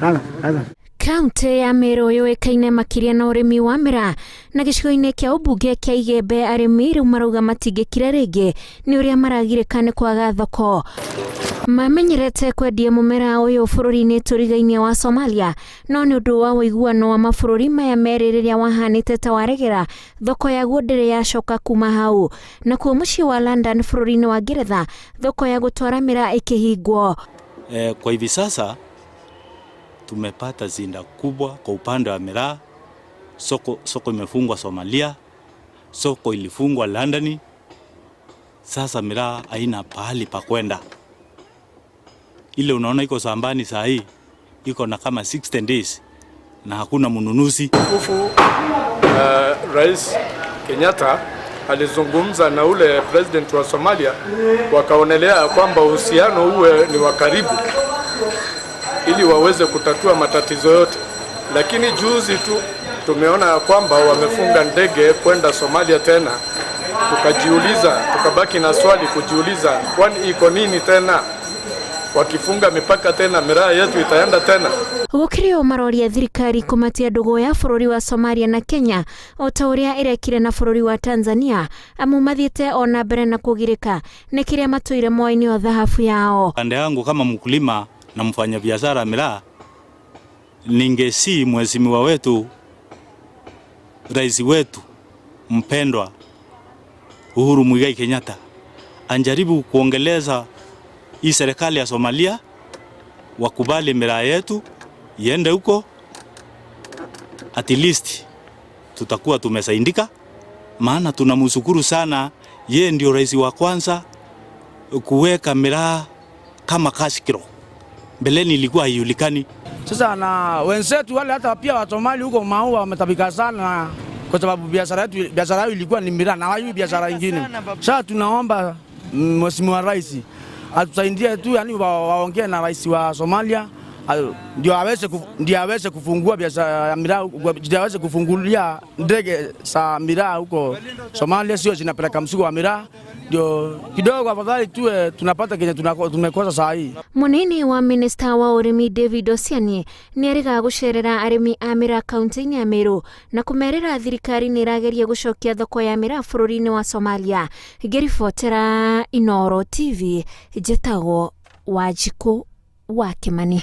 Nada, nada. Kaunti ya Meru yũĩkaine makĩria na ũrĩmi wa miraa na gĩcigo-inĩ kĩa ũmbunge kĩa Igembe arĩmi rĩu marauga matingĩkira rĩngĩ nĩ ũrĩa maragirĩka nĩ kwaga thoko. Mamenyerete kwendia mũmera ũyũ bũrũri-inĩ tũrigainie wa Somalia no nĩ ũndũ wa ũiguano wa mabũrũri maya merĩ rĩrĩa wahanĩte ta waregera thoko yaguo ndĩrĩ yacoka kuma hau. Nakuo mũciĩ wa London bũrũri-inĩ wa Ngeretha thoko ya gũtwara miraa ĩkĩhingwo. Kwa hivi sasa tumepata shida kubwa kwa upande wa miraa. Soko imefungwa Somalia, soko ilifungwa London. Sasa miraa haina pahali pa kwenda. Ile unaona iko shambani saa hii iko na kama 60 days na hakuna mnunuzi. Mtukufu Rais Kenyatta alizungumza na ule president wa Somalia, wakaonelea kwamba uhusiano uwe ni wa karibu ili waweze kutatua matatizo yote, lakini juzi tu tumeona ya kwamba wamefunga ndege kwenda Somalia tena. Tukajiuliza, tukabaki na swali kujiuliza, kwani iko nini tena? Wakifunga mipaka tena, miraa yetu itaenda tena? Gũkĩrĩ ũũ maroria thirikari kũmatia ndũgũ ya bũrũri wa Somalia na Kenya o ta ũrĩa ĩrekire na bũrũri wa Tanzania amu mathiĩte ona mbere na kũgirĩka nĩ kĩrĩa matũire moĩ o thahabu yao. Pande yangu kama mkulima na mfanyabiashara miraa, ningesi mheshimiwa wetu rais wetu mpendwa Uhuru Muigai Kenyatta anjaribu kuongeleza hii serikali ya Somalia wakubali miraa yetu iende huko, at least tutakuwa tumesaidika, maana tunamshukuru sana. Yeye ndio rais wa kwanza kuweka miraa kama cash crop. Mbeleni ilikuwa haijulikani. Sasa na wenzetu wale hata pia wa Somali huko Maua wametabika sana kwa sababu biashara yetu, biashara yao ilikuwa ni miraa na hawajui biashara nyingine. Sasa tunaomba Mheshimiwa Rais atusaidie tu, yani waongee na rais wa Somalia ndio aweze kufungua biashara ya miraa, ndio aweze kufungulia ndege za miraa huko Somalia, sio zinapeleka mzigo wa miraa, ndio kidogo afadhali tuwe tunapata kenye tumekosa saa hii. Munini wa minista wa ũrĩmi David Osiany nĩ erĩga gũcerera arĩmi a miraa kaunti-inĩ ya Meru na kũmerĩra thirikari nĩ ĩrageria gũcokia thoko ya miraa bũrũri-inĩ wa Somalia. Ngĩribotera Inooro TV, njĩtagwo Wanjikũ wa Kimani.